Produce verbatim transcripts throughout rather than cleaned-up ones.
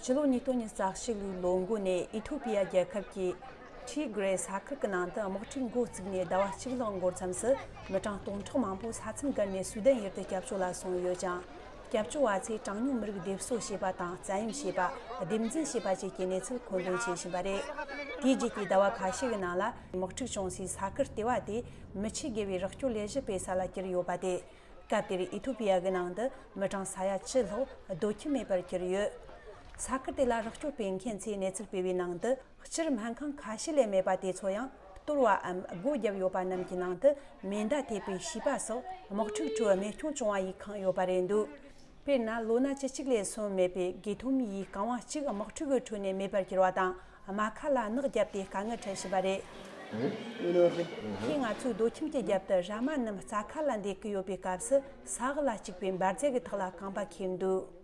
ཕྱི་ལོ་ཉིས་སྟོང་ཉི་ཤུ་རྩ་གཅིག་ལོའི་ལོ་འགོ་ནས་ཨི་ཐོ་པི་ཡ་རྒྱལ་ཁབ་ཀྱི་ཁྲི་གྷི་རེ་ས་ཁུལ་གྱི་ནང་དུ་དམག་འཁྲུག་འགོ་བཙུགས་ནས་ཟླ་བ་གཅིག་ལྷག་འགོར་མཚམས་སུ། མི་གྲངས་སྟོང་ཕྲག་མང་པོ་ས་མཚམས་བརྒལ་ནས་སུའུ་དན་ཡུལ་དུ་སྐྱབས་བཅོལ་ལ་སོང་ཡོད་ཅིང་། སྐྱབས་བཅོལ་བ་ཚོས་གྲངས་ཉུང་མི་རིགས་སྡེབ་གསོ་བྱས་པ་དང་བཙན་གཡེམ་བྱས་པ། སྡེབ་འཛིན་བྱས་པ་བཅས་ཀྱི་གནས་ཚུལ་མཁོ་འདོན་བྱེད་བཞིན་པ་རེད། དེའི་རྗེས་ཀྱི་ཟླ་བ་ཁ་ཤས་ཀྱི་ནང་ལ། དམག་འཁྲུག་བྱུང་སའི་ས་ཁུལ་ལྟེ་བ་དེ་མི་ཆེས་བརྒལ་བའི་རོགས་སྐྱོར་ལས་གཞི་སྤེལ་ས་ལ་གྱུར་ཡོད་པ་སྟེ། སྐབས་དེར་ཨི་ཐོ་པི་ཡ་གི་ནང་དུ་མི་གྲངས་ས་ཡ་བཅུ་ལྷག་སྡོད་ཁྱིམ་མེད་པར་གྱུར་ཡོད། ས་ཁུལ་དེ་ལ་རོགས་སྐྱོར་སྤེལ་མཁན་ཚོས་གནས་ཚུལ་སྤེལ་བའི་ནང་དུ། སྤྱིར་སྨན་ཁང་ཁ་ཤས་ལས་མེད་པ་དེ་ཚོ་ཡང་གཏོར་བའམ་སྒོ་བརྒྱབ་ཡོད་པ་རྣམས་ཀྱི་ནང་དུ་མེ་མདའ་ཐེབས་པའི་བྱིས་པ་སོགས་དམག་འཁྲུག་ཁྲོད་རྨས་སྐྱོན་བྱུང་བ་ཡིས་ཁེངས་ཡོད་པ་རེད་འདུག་དཔེར་ན། ལོ་ན་བཅུ་གཅིག་ལས་སོན་མེད་པའི་དགེ་ཐོམ་ཡིས་རྐང་བ་གཅིག་དམག་འཁྲུག་གི་ཁྲོད་ནས་མེད་པར་གྱུར་བ་དང་། རྨ་ཁ་ལ་ནག་བརྒྱབ་སྟེ་དཀའ་ངལ་འཕྲད་བཞིན་པ་རེད། ཁོས་ང་ཚོའི་སྡོད་ཁྱིམ་གྱི་རྒྱབ་ཏུ་ར་མ་རྣམས་རྩྭ་ཁ་ལ་འདེད་ཀྱི་ཡོད་པའི་སྐབས་སུ། ས་འོག་ལ་བཅུག་པའི་འབར་རྫས་ཀྱི་ཐག་ལ་རྐང་པ་འཁེལ་འདུག་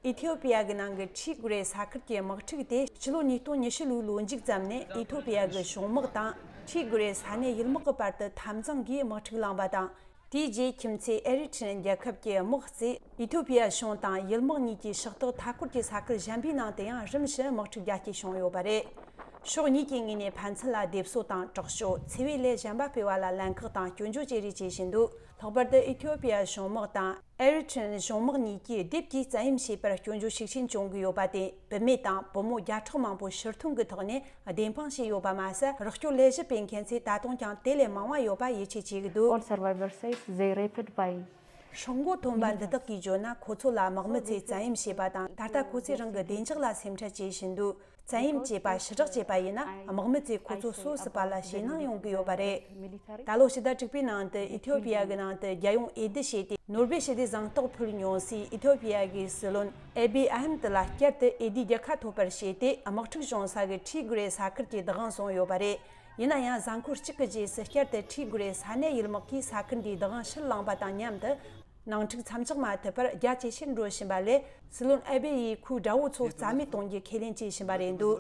ཨི་ཐི་ཡོ་པི་ཡ་གི་ནང་གི་ཁྲི་གུ་རེ་ས་ཁུལ་གྱི་དམག་འཁྲུག་དེ་ཕྱི་ལོ་ཉིས་སྟོང་ཉི་ཤུ་ལོའི་ལོ་མཇུག་ཙམ་ནས་ཨི་ཐི་ཡོ་པི་ཡ་གི་གཞུང་དམག་དང་ཁྲི་གུ་རེ་ས་གནས་ཡུལ་དམག་གི་བར་དུ་འཐབ་འཛིང་གིས་དམག་འཁྲུག་བསླངས་པ་དང་། དེའི་རྗེས་ཁྱིམ་མཚེས་ཨེ་རི་ཊི་རི་ཡན་རྒྱལ་ཁབ་ཀྱི་དམག་རྩེས་ཨི་ཐི་ཡོ་པི་ཡ་གཞུང་དང་ཡུལ་དམག་གཉིས་ཀྱི་ཕྱག་རྟགས་མཐའ་འཁོར་གྱི་ས་ཁུལ་གཞན་པའི་ནང་དུ་ཡང་རིམ་བཞིན་དམག་འཁྲུག་རྒྱ་སྐྱེད་བྱུང་ཡོད་པ་རེད། ཕྱོགས་གཉིས་ཀྱི་ངོས་ནས་ཕན་ཚུན་ལ་སྡེབ་གསོད་དང་དྲག་སྤྱོད། འཚེ་བའི་ལས་གཞན་པ་སྤེལ་བ་ལ་ལན་ཁག་དང་སྐྱོན་བརྗོད་བཅས་རེས་བྱེད་བཞིན་འདུག་ལྷག་པར་དུ་ཨི་ཐི་ཡོ་པི་ཡ་གཞུང་དམག་དང་ཨེ་རི་ཊི་རི་ཡན་གཞུང་དམག་གཉིས་ཀྱིས་སྡེབ་ཀྱིས་བཙན་གཡེམ་བྱས་པར་སྐྱོན་བརྗོད་ཤུགས་ཆེན་བྱུང་གི་ཡོད་པ་དེས་བུད་མེད་དང་བུ་མོ་བརྒྱ་ཕྲག་མང་པོ་ཕྱིར་ཐོན་གྱི་ཐོག་ནས་བདེན་དཔང་བྱས་ཡོད་པ་མ་ཟད། རོགས་སྐྱོར་ལས་གཞི་སྤེལ་མཁན་ཚོས་ད་དུང་ཀྱང་དེ་ལས་མང་བ་ཡོད་པ་ཡིད་ཆེས་བྱེད་ཀྱི་འདུག All survivors says they raped by སྲོག་མགོ་ཐོན་པ་འདི་དག་གིས་བརྗོད་ན། ཁོ་ཚོ་ལ་དམག་མི་ཚོས་བཙན་གཡེམ་བྱས་པ་དང་། ད་ལྟ་ཁོ་ཚོས་རང་གི་བདེ་འཇགས་ལ་སེམས་ཁྲལ་བྱེད་བཞིན་འདུག་བཙན་གཡེམ་བྱས་པ་ཕྱི་བསྒྲགས་བྱས་པ་ཡིན་ན། དམག་མི་ཚོས་ཁོ་ཚོ་གསོད་སྲིད་པ་ལ་ཞེད་སྣང་ཡོང་གི་ཡོད་པ་རེད། ད་ལོ་ཕྱི་ཟླ་དྲུག་པའི་ནང་དུ་ཨི་ཐི་ཡོ་པི་ཡ་གི་ནང་དུ་རྒྱལ་ཡོངས་འོས་བསྡུ་བྱས་ཏེ། ནོ་བེལ་ཞི་བདེའི་གཟེངས་རྟགས་ཕུལ་མྱོང་སའི་ཨི་ཐི་ཡོ་པི་ཡ་གི་སྲིད་བློན་ཨེ་བི་ཨ་ཧམ་ཏི་ལ་བསྐྱར་དུ་འོས་བསྡུའི་རྒྱལ་ཁ་ཐོབ་པར་བྱས་ཏེ། དམག་འཁྲུག་བྱུང་ས་གི་ཁྲི་གུ་རེ་ས་ཁུལ་གྱི་བདག་དབང་བཟུང་ཡོད་པ་རེད། ཡིན་ན་ཡང་། གཟའ་འཁོར་གཅིག་གི་རྗེས་སུ་བསྐྱར་དུ་ཁྲི་གུ་རེ་ས་གནས་ཡུལ་དམག་གིས་ས་ཁུལ་འདིའི་བདག་དབང་ཕྱིར་བླངས་པ་དང་མཉམ་དུ། ནང་འཁྲུག་མཚམས་འཇོག་མ་ཐུབ་པར་རྒྱ་ཇེ་ཆེར་འགྲོ་བཞིན་པ་ལས། སྲིད་བློན་ཨ་བེ་ཡིས་ཁོའི་དགྲ་བོ་ཚོ་རྩ་མེད་གཏོང་རྒྱུའི་ཁས་ལེན་བྱེད་བཞིན་པ་རེད་འདུག་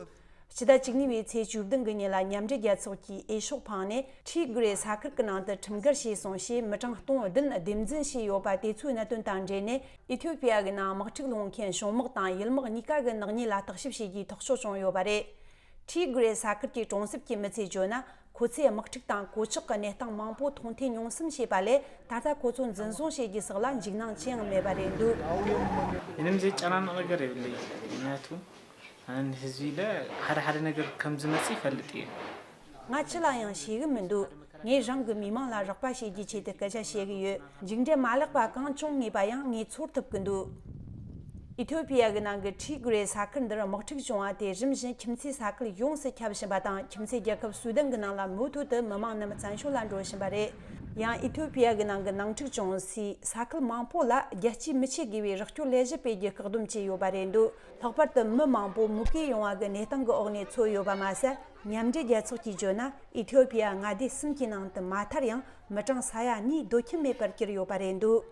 ཕྱི་ཟླ་བཅུ་གཉིས་པའི་ཚེས་བཅུ་བདུན་གྱི་ཉིན་ལ་མཉམ་འབྲེལ་རྒྱལ་ཚོགས་ཀྱིས་འོས་ཤོག་འཕངས་ནས། ཁྲི་གུ་རེ་ས་ཁུལ་གྱི་ནང་དུ་ཁྲིམས་འགལ་བྱས་སོང་ཞེས་མི་གྲངས་སྟོང་བདུན་སྡེབ་འཛིན་བྱས་ཡོད་པ་དེ་ཚོའི་གནད་དོན་དང་འབྲེལ་ནས། ཨི་ཐི་ཡོ་པི་ཡ་གི་ནང་དམག་འཁྲུག་སློང་མཁན་གཞུང་དམག་དང་ཡུལ་དམག་གཉིས་ཀ་གི་ནག་ཉེས་ལ་བརྟག་ཞིབ་བྱེད་རྒྱུའི་ཐག་གཅོད་བྱུང་ཡོད་པ་རེད། ཁྲི་གུ་རེ་ས་ཁུལ་གྱི་གྲོང་གསེབ་ཀྱི་མི་ཚོས་བརྗོད་ན། ཁོ་ཚོས་དམག་འཁྲུག་དང་གོད་ཆག་གི་གནས་སྟངས་མང་པོ་མཐོང་ཐོས་མྱོང་གསུམ་བྱས་པ་ལས། ད་ལྟ་ཁོ་ཚོ་འཛིན་བཟུང་བྱེད་རྒྱུ་སོགས་ལ་འཇིགས་སྣང་ཅི་ཡང་མེད་པ་རེད་འདུག་ཡིན་ནམ་ཟེར་ཅ་ན་ནག་གི་རེད་ལེ། ང་ཐུ་ཨན་ཧི་ཟི་ལ་ཧར་ཧར་ནི་གི་ཁམ་ཟི་ན་སི་ཧ་ལི་ཏི། ང་ཅི་ལ་ཡང་ཤེས་གི་མི་འདུག་ངས་རང་གི་མི་མང་ལ་རོགས་པ་བྱེད་རྒྱུའི་ཆེད་དུ་སྐད་ཆ་བཤད་གི་ཡོད། མཇུག་འབྲས་མ་ལེགས་པ་གང་བྱུང་ངེས་པ་ཡང་ངས་ཚོར་ཐུབ་གི་འདུག་ཨི་ཐི་ཡོ་པི་ཡ་གི་ནང་གི་ཁྲི་གུ་རེ་ས་ཁུལ་འདིར་དམག་འཁྲུག་བྱུང་བ་དེ་རིམ་བཞིན་ཁྱིམ་མཚེས་ས་ཁུལ་ཡོངས་སུ་ཁྱབ་བཞིན་པ་དང་། ཁྱིམ་མཚེས་རྒྱལ་ཁབ་སུའུ་དན་གྱི་ནང་ལ་མུ་མཐུད་དུ་མི་མང་རྣམས་བཙན་བྱོལ་ལ་འགྲོ་བཞིན་པ་རེད། ཡང་ཨི་ཐི་ཡོ་པི་ཡ་གི་ནང་གི་ནང་འཁྲུག་བྱུང་སའི་ས་ཁུལ་མང་པོ་ལ་རྒྱལ་སྤྱིའི་མི་ཆེས་བརྒལ་བའི་རོགས་སྐྱོར་ལས་གཞི་སྤེལ་རྒྱུ་བཀག་སྡོམ་བྱས་ཡོད་པ་རེད་འདུག་ལྷག་པར་དུ་མི་མང་པོ་མུ་གེ་ཡོང་བ་གི་གནས་སྟངས་ཀྱི་འོག་ནས་འཚོ་ཡོད་པ་མ་ཟད། མཉམ་འབྲེལ་རྒྱལ་ཚོགས་ཀྱིས་བརྗོད་ན། ཨི་ཐི་ཡོ་པི་ཡ་མངའ་སྡེ་གསུམ་གྱི་ནང་དུ་མ་མཐར་ཡང་མི་གྲངས་ས་ཡ་གཉིས་སྡོད་ཁྱིམ་མེད་པར་གྱུར་ཡོད་པ་རེད་འདུག